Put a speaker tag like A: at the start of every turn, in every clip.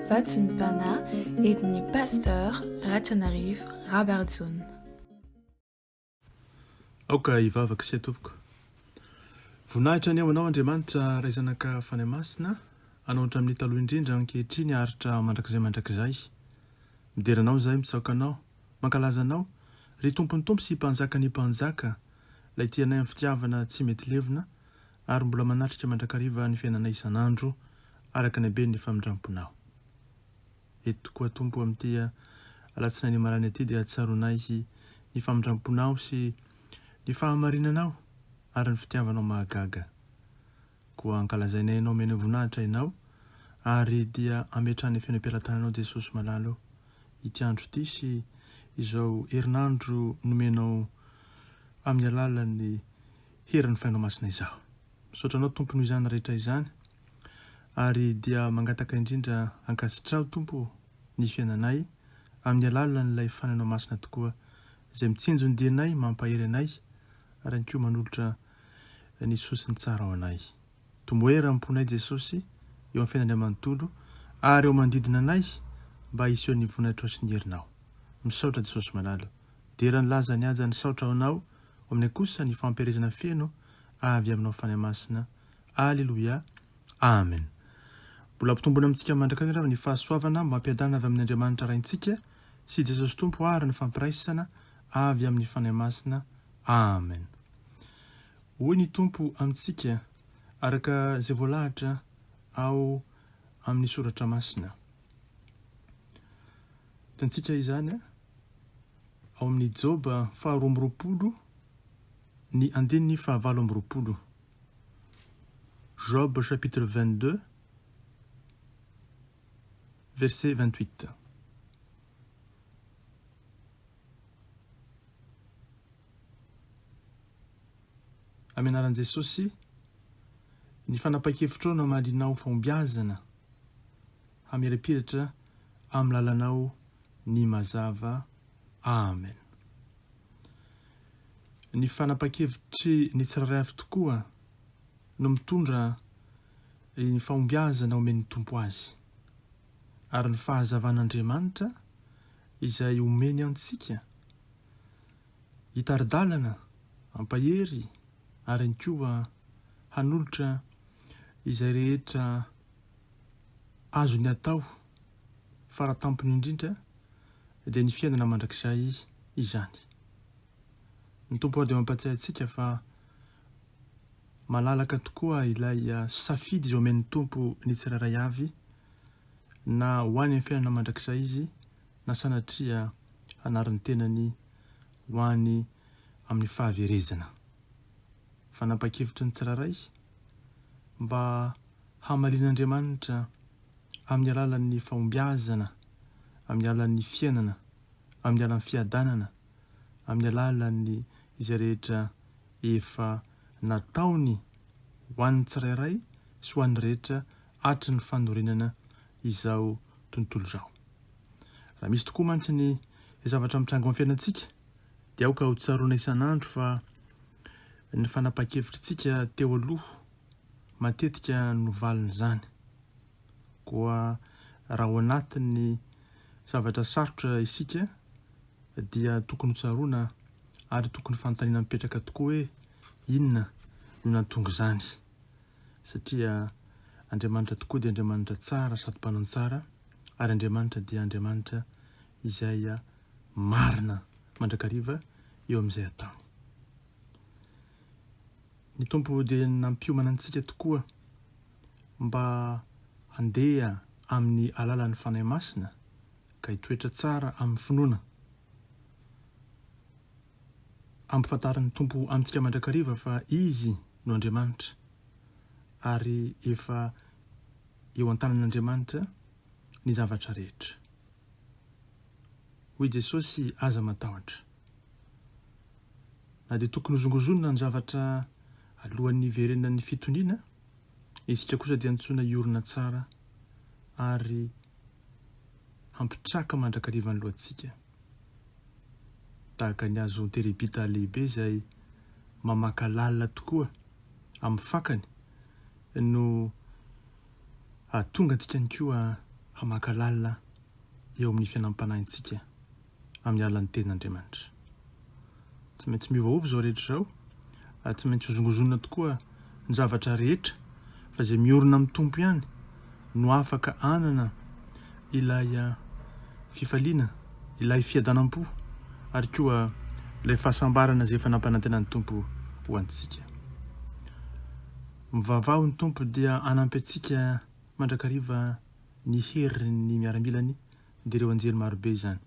A: Vatsim-panahy entin'ny Pasteur Ratrianarivo Rabarijaona.
B: Aoka hivavaka isika tompoko. Voninahitra anie ho Anao Andriamanitra Ray Zanaka Fanahy Masina, Anao hatramin'ny taloha indrindra, ankehitriny haharitra mandrakizay mandrakizay. Midera Anao izahay, mitsaoka Anao, mankalaza Anao, ry Tompon'ny Tompo sy Mpanjakan'ny Mpanjaka, Ilay tia anay amin'ny fitiavana tsy mety levona, ary mbola manatrika mandrakariva ny fiainanay isan'andro araka ny haben'ny famindram-ponao. Eto tokoa Tompo amin'ity alatsinainy maraina ity dia tsaroanay ny famindram-ponao sy ny fahamarinanao ary ny fitiavanao mahagaga. Koa ankalazainay Ianao omenay voninahitra Ianao ary dia ametrahanay feno am-pelatananao Jesosy malala o ity andro ity sy izao herinandro nomenao amin'ny alalan'ny herin'ny Fainao Masina izao. Misaotra Anao Tompo noho izany rehetra izany ary dia mangataka indrindra ankasitraho Tompo o ny fiainanay amin'ny alalan'ilay Fanahinao Masina tokoa izay mitsinjo ny dianay, mampahery anay ary ihany koa manolotra ny soa sy ny tsara ho anay. Tomoera am-ponay Jesosy eo amin'ny fiainanay manontolo ary eo manodidina anay mba hiseho ny voninahitrao sy ny herinao. Misaotra Jesosy malala. Dera ny laza ny haja ny saotra ho anao, ho aminay kosa ny fampielezana feno avy aminao Fanahy Masina. Aleloia. Amen. Mbola ampitomboina amintsika mandrakariva ny fahasoavana mampiadana avy amin' Andriamanitra Raintsika sy Jesosy Tompo ary ny fampiraisana avy amin'ny Fanahy Masina. Amen. Hoy ny Tompo amintsika araka izay voalahatra ao amin'ny Soratra Masina. Hitantsika izany ao amin'ny Joba faha 22 ny andininy faha 28. Job chapitre 22 verset 28. Amin'ny anaran'i Jesosy, ny fanapahan-kevitrao no hamalinao fahombiazana, hamirapiratra amin'ny lalanao ny mazava. Amen. Ny fanapahan-kevitry ny tsirairay avy tokoa no mitondra ny fahombiazana omen'ny Tompo azy, ary ny fahazavan'Andriamanitra izay omeny antsika hitari-dalana, hampahery ary ihany koa hanolotra izay rehetra azony atao faratampony indrindra dia ny fiainana mandrakizay izany. Ny Tompo dia mampatsiahy antsika fa malalaka tokoa ilay safidy izay omen'ny Tompo ny tsirairay avy na ho any amin'ny fiainana mandrakizay izy na sanatria hanary ny tenany ho any amin'ny fahaverezana. Fanapahan-kevitry ny tsirairay mba hamalian'Andriamanitra amin'ny alalan'ny fahombiazana, amin'ny alalan'ny fiainana, amin'ny alalan'ny fiadanana, amin'ny alalan'ny izay rehetra efa nataony ho an'ny tsirairay sy ho an'ny rehetra hatry ny fanorenana izao tontolo izao. Raha misy tokoa mantsy ny zavatra mitranga ao amin'ny fiainantsika dia aoka ho tsaroana isan'andro fa ny fanapahan-kevitritsika teo aloha matetika no valin'izany. Koa raha ao anatin'ny zavatra sarotra isika dia tokony ho tsaroana ary tokony fanontaniana mipetraka tokoa hoe inona no nahatonga izany satria Andriamanitra tokoa dia Andriamanitra tsara sady mpanao ny tsara ary Andriamanitra dia Andriamanitra izay marina mandrakariva eo amin'izay ataony. Ny Tompo dia nampiomana antsika tokoa mba handeha amin'ny alalan'ny Fanahy Masina ka hitoetra tsara amin'ny finoana. Ampifantarin'ny Tompo amintsika mandrakariva fa Izy no Andriamanitra ary efa eo an-tanan'Andriamanitra ny zavatra rehetra. Hoy Jesosy, Aza matahotra. Na dia tokony hozongozonina ny zavatra alohan'ny hiverenan'ny fitoniana, isika kosa dia antsoina hiorina tsara ary hampitraka mandrakariva ny lohantsika, tahaka ny hazo terebita lehibe izay mamaka lalina tokoa amin'ny fakany no. Hahatonga antsika ihany koa hamaka lalina eo amin'ny fiainam-panahintsika amin'ny alalan'ny Tenin'Andriamanitra. Tsy maintsy miovaova izao rehetra izao ary tsy maintsy hozongozonina tokoa ny zavatra rehetra fa izay miorina amin'ny Tompo ihany no afaka hanana ilay fifaliana, ilay fiadanam-po ary koa ilay fahasambarana izay efa nampanantenan'ny Tompo ho antsika. Mivavaha ho ny Tompo dia hanampy antsika mandrakariva ny herin'ny miaramilany dia ireo anjely marobe izany.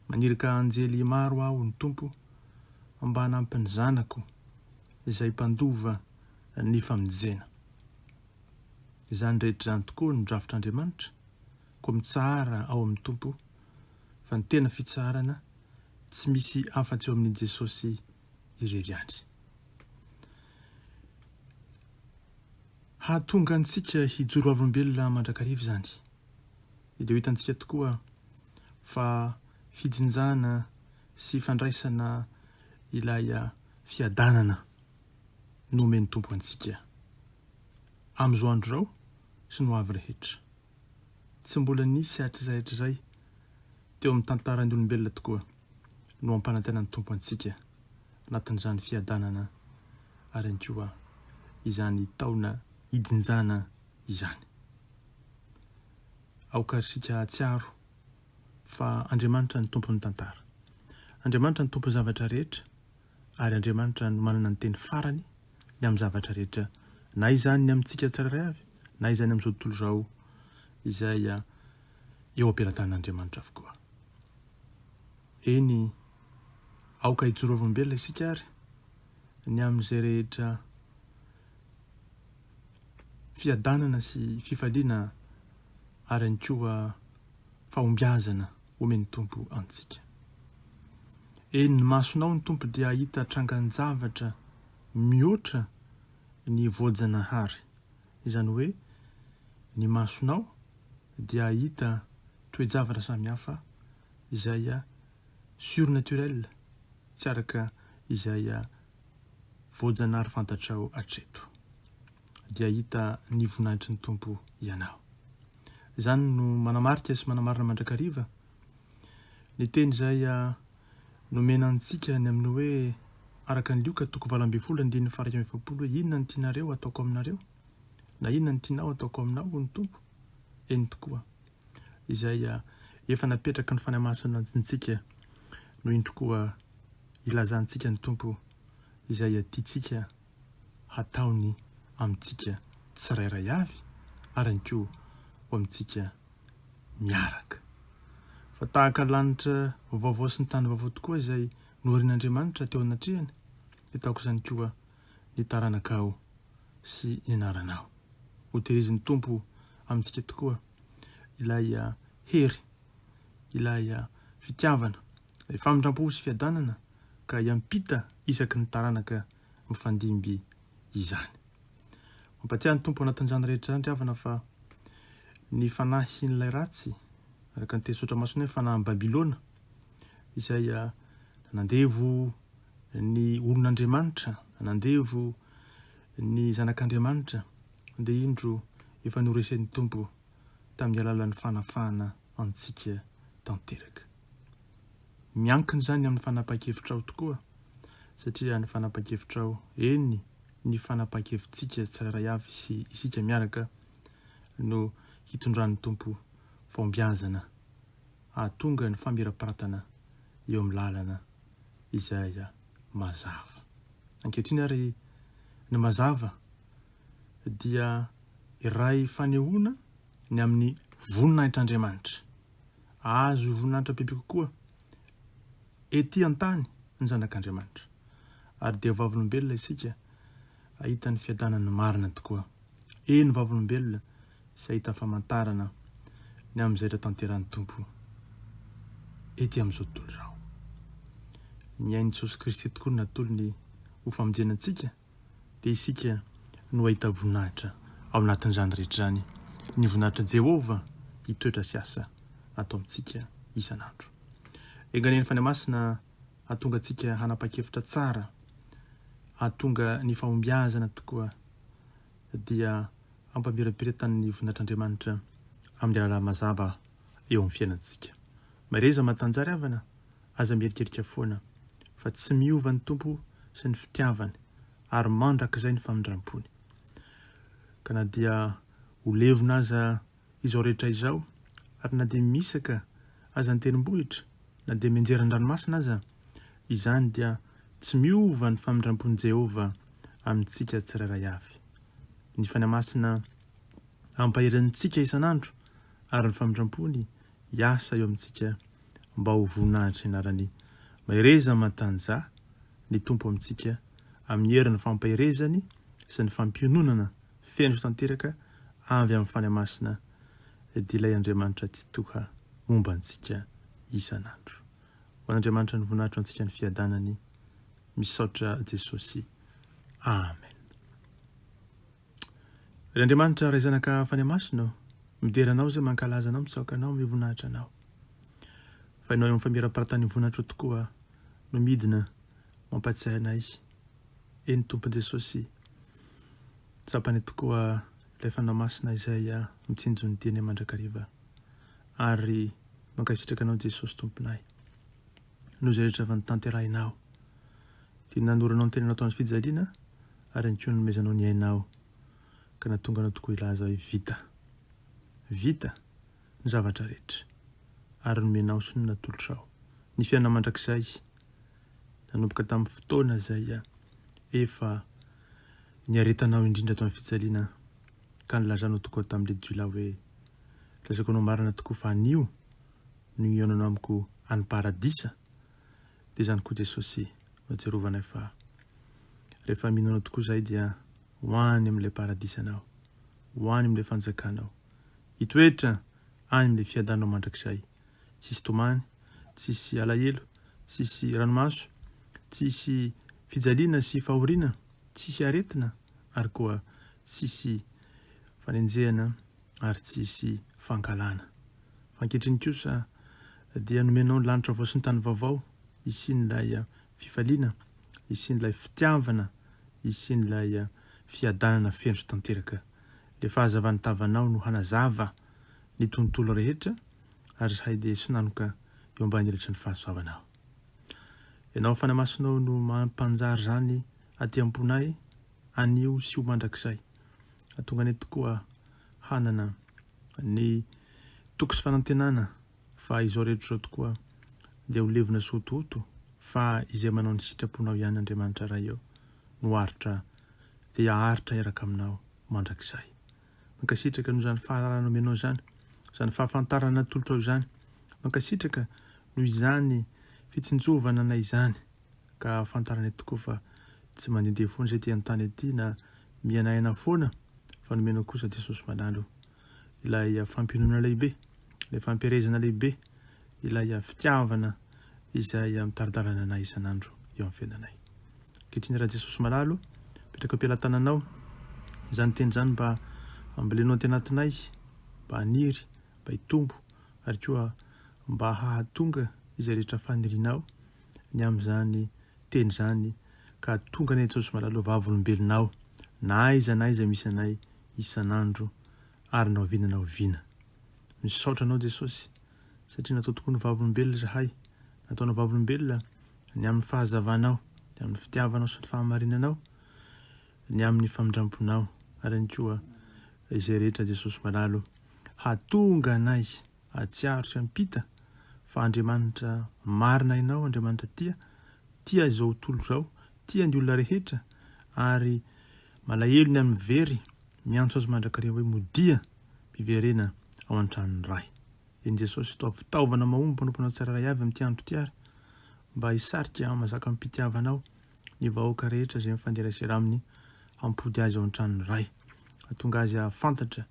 B: Maniraka anjely maro aho ny Tompo mba hanampy ny zanako izay mpandova ny famonjena. Izany rehetra izany tokoa no drafitr'Andriamanitra, koa mitsahara ao amin'ny Tompo fa ny tena fitsaharana tsy misy afa-tsy eo amin'i Jesosy irery ihany. Hahatonga antsika hijoro vavolombelona mandrakariva izany. Dia ho hitantsika tokoa fa fijinjana sy fandraisana ilay fiadanana no omen'ny Tompo antsika amin'izao andro izao sy ny ho avy rehetra. Tsy mbola nisy hatrizay hatrizay teo amin'ny tantaran'ny olombelona tokoa no ampanantenan'ny Tompo antsika anatin'izany fiadanana ary ihany koa izany taona hijinjana izany. Aoka ary isika hahatsiaro fa Andriamanitra no Tompon'ny tantara. Andriamanitra no Tompon'ny zavatra rehetra ary Andriamanitra no manana ny teny farany ny amin'ny zavatra rehetra, na izany ny amintsika tsirairay avy, na izany amin'izao tontolo izao izay eo am-pelatanan'Andriamanitra avokoa. Eny, aoka hijoro vavolombelona isika ary ny amin'izay rehetra fiadanana sy fifaliana ary ihany koa fahombiazana omen'ny Tompo antsika. Eny, ny masonao ny Tompo dia hahita trangan-javatra mihoatra ny voajanahary. Izany hoe, ny masonao dia hahita toe-javatra samihafa izay surnaturel, tsy araka izay voajanahary fantatrao hatreto. Dia hahita ny voninahitry ny Tompo ianao. Izany no manamarika sy manamarina mandrakariva ny teny izay nomena antsika ny amin'ny hoe araka ny Lioka toko 18 andininy faha 41 hoe inona no tianareo hataoko aminareo? Na inona no tianao hataoko aminao hoy ny Tompo? Eny tokoa. Izay efa napetraky ny Fanahy Masina antsika no indro koa ilazantsika ny Tompo izay tiantsika hataony amintsika tsirairay avy ary ihany koa ho amintsika miaraka. Fa tahaka lanitra vaovao sy ny tany vaovao tokoa izay noharin'Andriamanitra teo anatrehany, dia tahaka izany koa ny taranakao sy ny anaranao. Hotehirizin'ny Tompo amintsika tokoa ilay hery, ilay fitiavana, ilay famindram-po sy fiadanana ka hiampita isaky ny taranaka mifandimby izany. Mampatsiahy ny Tompo anatin'izany rehetra izany ry havana fa ny fanahin'ilay ratsy, araka ny teny tsotra masina hoe fanahin'i Babylona, izay nanandevo ny olon'Andriamanitra, nanandevo ny zanak'Andriamanitra, dia indro efa noresen'ny Tompo tamin'ny alalan'ny fanafahana antsika tanteraka. Miankina izany amin'ny fanapahan-kevitrao tokoa, satria ny fanapahan-kevitrao, eny, ny fanapahan-kevitsika tsirairay avy sy isika miaraka no hitondran'ny Tompo fahombiazana hahatonga ny famirapiratana eo amin'ny lalana izay mazava. Ankehitriny ary ny mazava dia iray fanehoana ny amin'ny voninahitr'Andriamanitra. Ahazo voninahitra bebe kokoa ety an-tany ny zanak'Andriamanitra. Ary dia vavolombelona isika hahita ny fiadanany marina tokoa. Eny vavolombelona sy hahita famantarana ny amin'izay rehetra tanterahin'ny Tompo ety amin'izao tontolo izao. Ny ain'i Jesosy Kristy tokoa no natolony ho famonjena antsika. dia isika no hahita voninahitra ao anatin'izany rehetra izany, ny voninahitr'i Jehovah hitoetra sy asa ato amintsika isan'andro. Enga anie ny Fanahy Masina hahatonga antsika hanapa-kevitra tsara, hahatonga ny fahombiazana tokoa, dia. hampamirapiratan'ny voninahitr'Andriamanitra amin'ny alalan'ny mazava eo amin'ny fiainantsika. Mahereza matanjary havana, aza mierikerika foana fa tsy miova ny Tompo sy ny fitiavany ary mandrakizay ny famindram-pony. Ka na dia ho levona aza izao rehetra izao ary na dia misaka aza ny tendrombohitra, na dia mianjera an-dranomasina aza, izany dia tsy miova ny famindram-pon'i Jehovah amintsika tsirairay avy. Ny Fanahy Masina hampahery antsika isan'andro ary ny famindram-pony hiasa eo amintsika mba ho voninahitry ny anarany. Mahereza matanjaha ny Tompo amintsika amin'ny herin'ny fampaherezany sy ny fampiononana feno sy tanteraka avy amin'ny Fanahy Masina dia ilay Andriamanitra Tsitoha momba antsika isan'andro. Ho an'Andriamanitra ny voninahitra ho antsika ny fiadanany. Misaotra Jesosy. Amen. Ry Andriamanitra Ray Zanaka Fanahy Masina ô, midera Anao izay mankalaza Anao, mitsaoka Anao, mivoninahitra Anao. Fa Ianao eo amin'ny famirapiratan'ny voninahitrao tokoa no midina mampatsiahy anay. Eny Tompo Jesosy, tsapanay tokoa ilay Fanahy Masina izay mitsinjo ny dianay mandrakariva. Ary mankasitraka Anao Jesosy Tomponay. Noho izay rehetra efa notanterahinao. Dia nanoranao ny tenanao tao amin'ny fijaliana ary ihany koa nanomezanao ny ainao ka nahatonga anao tokoa hilaza hoe vita. Vita ny zavatra rehetra ary nomenao sy natolotrao ny fiainana mandrakizay nanomboka tamin'ny fotoana izay efa niaretanao indrindra tao amin'ny fijaliana ka nilazanao tokoa tamin'ilay jiolahy hoe lazaiko anao marina tokoa fa anio no hihaonanao amiko any paradisa dia izany koa Jesosy no ajerovanay fa rehefa mino anao tokoa izahay dia ho any amin'ilay paradisanao, ho any amin'ilay fanjakanao, hitoetra any amin'ilay fiadananao mandrakizay, tsisy tomany, tsisy alahelo, tsisy ranomaso, tsisy fijaliana sy fahoriana, tsisy aretina ary koa tsisy fanenjehana ary tsisy fankahalana. Fa ankehitriny kosa dia nomenao ny lanitra vaovao sy ny tany vaovao hisian'ilay fifaliana, hisian'ilay fitiavana, hisian'ilay fiadanana feno sy tanteraka. Ilay fahazavan'ny tavanao no hanazava ny tontolo rehetra ary izahay dia hisonanoka eo ambany elatry ny fahasoavanao. Ianao Fanahy Masinao no mampanjary izany aty am-ponay anio sy ho mandrakizay. Hahatonga anay tokoa hanana ny toky sy fanantenana fa izao rehetra izao tokoa dia ho levona sy hotohoto fa izay manao ny sitraponao ihany Andriamanitra Ray ô no aritra dia haharitra hiaraka aminao mandrakizay. Mankasitraka noho izany fahalalana nomenao izany, izany fahafantarana natolotrao izany. Mankasitraka noho izany fitsinjovana anay izany ka ahafantaranay tokoa fa tsy mandehandeha foana izay ety an-tany ety na miainaina foana fa nomenao kosa Jesosy Malala o. Ilay fampionona lehibe, ilay fampiherezana lehibe, ilay fitiavana izay mitari-dalana anay isan'andro eo amin'ny fiainanay. Ankehitriny raha Jesosy Malala o, apetrako am-pelatananao izany teny izany mba hambolenao aty anatinay, mba haniry, mba hitombo ary koa mba hahatonga izay rehetra fanirianao ny amin'izany teny izany ka hahatonga anay Jesosy Malala ho vavolombelonao na aiza na aiza misy anay isan'andro ary na oviana na oviana. Misaotra anao Jesosy satria natao tokoa ny vavolombelona izahay, nataonao vavolombelona ny amin'ny fahazavanao, ny amin'ny fitiavanao sy ny fahamarinanao, ny amin'ny famindramponao ary ihany koa izay rehetra Jesosy Malala hahatonga anay hahatsiaro sy hampita fa Andriamanitra marina ianao, Andriamanitra tia, tia izao tontolo izao, tia ny olona rehetra ary malahelo ny amin'ny very, miantso azy mandrakariva hoe modia miverena ao an-tranon'ny Ray. Eny Jesosy, toa fitaovana mahomby mpanomponao tsirairay avy amin'ity andro ity ary mba hisarika mazaka amim-pitiavanao ny vahoaka rehetra izay mifanderasera aminy hampody azy ao an-tranon'ny Ray. Hahatonga azy hahafantatra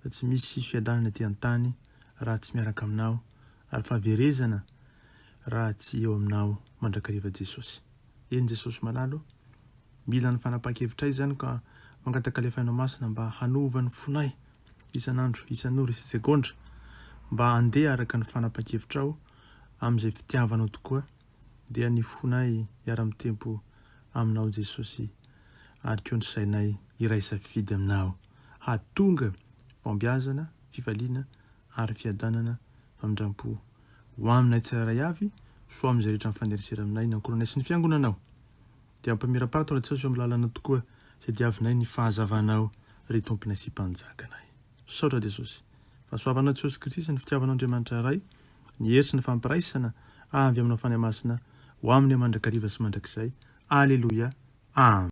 B: fa tsy misy fiadanana ety an-tany raha tsy miaraka aminao ary fahaverezana raha tsy eo aminao mandrakariva Jesosy. Eny Jesosy malala o, mila ny fanapahan-kevitray izany ka mangataka ilay Fanahy Masina mba hanova ny fonay isan'andro, isan'ora, isa-tsegondra mba handeha araka ny fanapahan-kevitrao amin'izay fitiavanao tokoa dia ny fonay hiara-mitempo aminao Jesosy ary koa ny sainay hiray safidy aminao. hahatonga fahombiazana, fifaliana ary fiadanana, famindrampo ho aminay tsirairay avy sy ho amin'izay rehetra mifanerasera aminay, ny ankohonanay sy ny fiangonanao. Dia ampamiraparato ra Jesosy eo amin'ny lalana tokoa izay diavinay ny fahazavanao ry Tomponay sy Mpanjakanay. Misaotra Jesosy. Fahasoavanao Jesosy Kristy sy ny fitiavanao Andriamanitra Ray, ny hery sy ny fampiraisana avy aminao Fanahy Masina ho aminay mandrakariva sy mandrakizay. Aleloia. Amen.